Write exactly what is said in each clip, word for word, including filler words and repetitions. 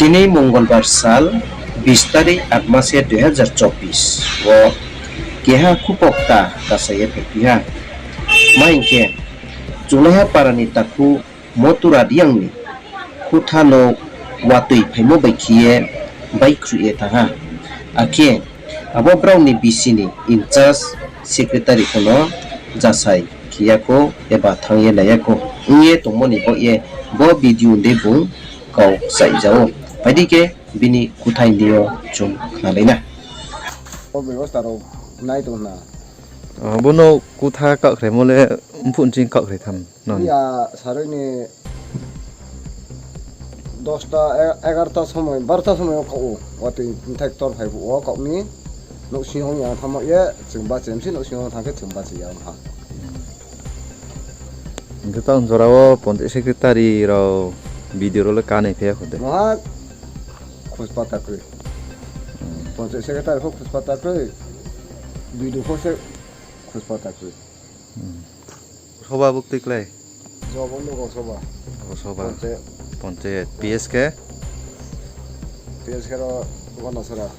Tini Mongolbar sal bis tarik at mase dui hazar chobbish wo keha khupokta kasa ye phaiphi ha. Ma hing khe, Chunglaiha para ni takhu Motura Reang ni khutha no watoi phaimo bai khe ye baikhruh ye thanng ha. Akhe abo brao ni bisi ni in-charge secretary pho no jasai khe ya khou eba thanng ye nai ya khou ong ye tongmo ni baoh ye bo video dei bung kau kchaih ja ou. Phai di khe bini kuthai ni yo chung khnalai na. O bebosta rao nai tong na. Bo no kutha kakhraimo le mphuh nching kakhrai tham no? Ya, saroi ni dosta, e-, egarota somoi, barota somoi wo kau ou. Watoi bthai ktor phai phuh wo kau mi. Nouhsing yo ya thanngmo ye, chung bache msi nouhsing yo thanng khe chung bache ya ong ha. Hing khe taoh jora wo panchayat secretary rao B D O rao le kanai phai ya kho de? Maha khospa ta kroi. Panchayat secretary pho khospa ta kroi. B D O pho se khospa ta kroi. Soba buktui klái? Soba nugo soba. O soba. Panchayat. P S khe? P S khe ro Gondasora.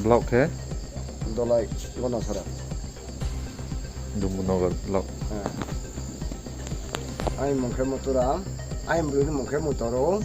Block khe? Dolai Gondasora. Dumbunogar block. Aini mung khe Motura. Aini broi ni mung khe Mutoro.